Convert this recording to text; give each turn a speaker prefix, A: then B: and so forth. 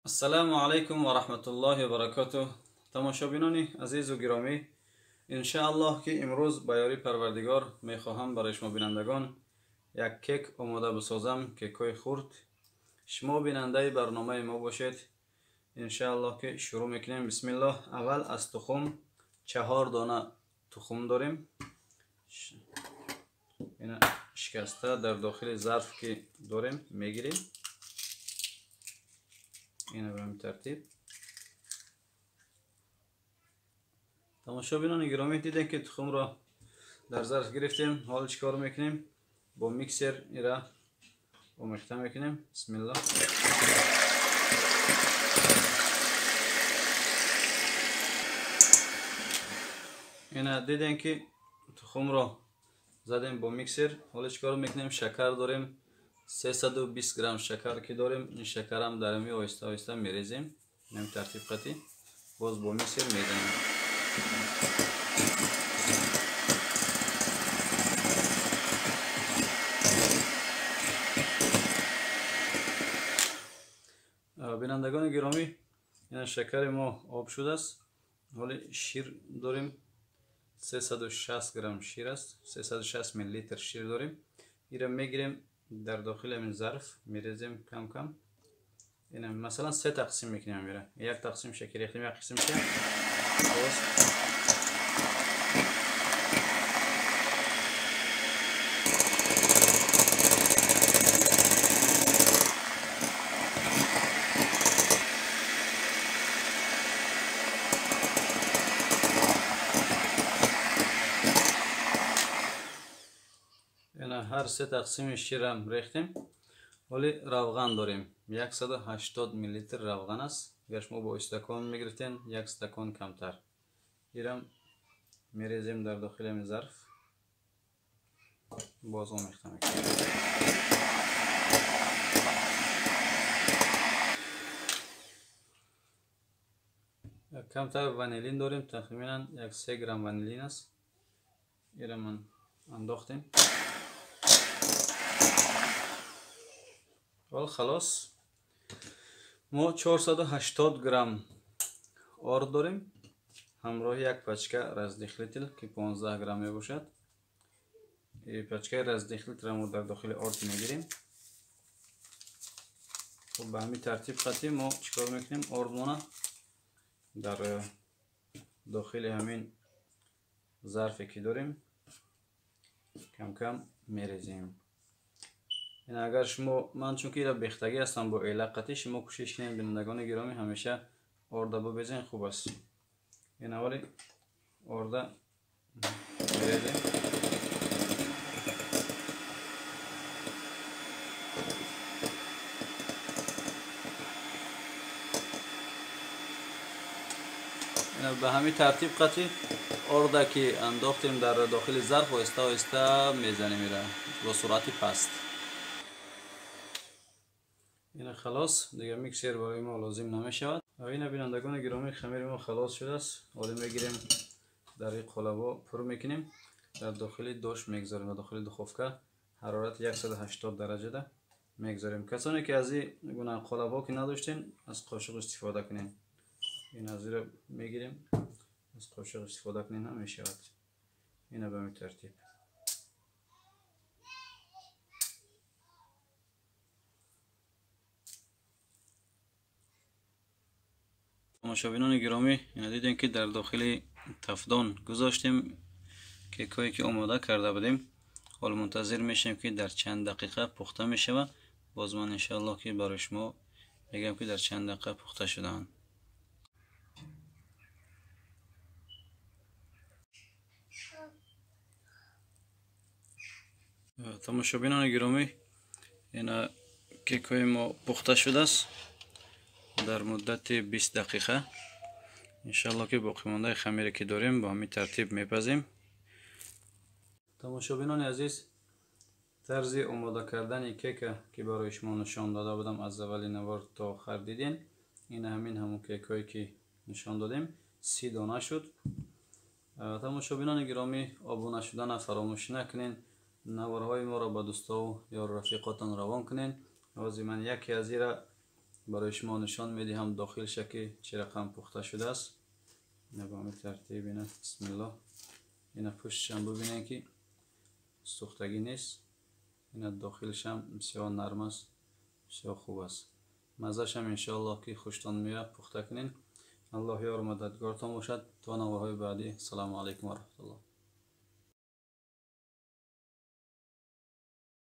A: Ассалому алайкум ва раҳматуллоҳи ва баракотуҳ. Тамошобинони азизу гиромӣ, иншааллоҳ ки имрӯз ба ёри Парвардигор мехоҳам барои шумо бинандагон як кек омода бисозам, кекҳои хурд. Шумо бинандаи барномаи мо бошед. Иншааллоҳ ки шурӯъ мекунем. Бисмиллоҳ. Аввал аз тухм 4 дона тухм дорем. Ина шикаста дар дохили зарф ки дорем мегирем. Ина ба ҳамин тартиб. Тамошобинони гиромӣ, дидем ки тухмро дар зарф гирифтем. Ҳоло чӣ кор мекунем? Бо миксер ира омехта мекунем. Бисмиллоҳ. Ина дидем ки тухмро задем бо миксер. Ҳоло чӣ кор мекунем? Шакар дорем, 320 грамм шакар ки дорем. Ин шакарам дар ами оҳиста оҳиста мерезем. Ин тартиб қатӣ боз бо миксер мезанем. Бинандагони гиромӣ, ина шакари мо об шудааст. Ҳоли шир дорем, 360 грамм шир аст, 360 миллилитр шир дорем. Ира мегирем дар дохили ҳамин зарф мерезем кам кам. Ина масалан се тақсим мекунем. Ира як тақсим шакар рехтем, як қисм шакар. Боз ҳар се тақсими ширам рехтем. Ҳоли равған дорем, 180 миллилитр равған аст. Агар шумо бо стакон мегирифтен, як стакон камтар. Ирам мерезем дар дохили ҳамин зарф, боз омехта мекунем. Камтар ванилин дорем, тахминан 3 грамм ванилин аст. Ирам андохтем. Ҳол халос. Мо 480 грамм орд дорем, ҳамроҳи як пачка раздихлител ки 15 грамм мебошад. Пачкаи раздихлителро мо дар дохили орд мегирем. Хуб, ба ҳамин тартиб қатӣ мо чӣ кор мекунем? Ордмона дар дохили ҳамин зарфе ки дорем кам-кам мерезем. Агар шумо, ман чунки ира бехтагӣ ҳастам бо эла қатӣ, шумо кӯшиш кунед бинандагони гиромӣ ҳамеша орда бубезен, хуб аст. Ин аввали орда мерезем. Ба ҳамин тартиб қатӣ орда ки андохтем дар дохили зарф, оҳиста оҳиста мезанем ира бо суръати паст. Ина халос, дигар миксер барои мо лозим намешавад. Ина бинандагони гиромӣ, хамири мо халос шудааст. Ҳоло мегирем дар ин қолабо пур мекунем, дар дохили дош мегузорем, дар дохили духовка ҳарорати 180 дараҷада мегузорем. Касоне ки аз ин гуна қолабҳо ки надоштем, аз қошуқ истифода кунем. Ин аз ира мегирем, аз қошуқ истифода кунем ҳам мешавад. Ина ба ҳамин тартиб. Тамошобинони гиромӣ, ина дидем ки дар дохили тафдон гузоштем кекҳое ки омода карда будем. Ҳоло мунтазир мешавем ки дар чанд дақиқа пухта мешавад. Боз ман иншааллоҳ ки барои шумо мегӯям ки дар чанд дақиқа пухта шудаанд. Тамошобинони гиромӣ, ина кекҳои мо пухта шудааст дар муддати 20 дақиқа. Иншааллоҳ ки боқимондаи хамире ки дорем бо ҳамин тартиб мепазем. Тамошобинони азиз, тарзи омода кардани кека ки барои шумо нишон дода будам аз аввали навор то охар дидем. Ина ҳамин ҳамон кекҳое ки нишон додем, 30 дона шуд. Тамошобинони гиромӣ, обуна шудана фаромӯш накунед. Наворҳои моро ба дӯстову ёру рафиқотон равон кунед. Ҳозир ман яке аз ира Барои шумо нишон медиҳам дохилша, ки чӣ рақам пухта шудааст. Ина ба ҳамин тартиб, ина, бисмиллоҳ, ина пуштшам бубинем, ки сӯхтагӣ нест. Ина дохилшам бисёр нарм аст, бисёр хуб аст. Маззашам, иншоаллоҳ, ки хуштон меояд. Пухта кунед. Аллоҳ ёру мададгортон бошад. То наворҳои баъдӣ, ассалому алайкум ва раҳматуллоҳ.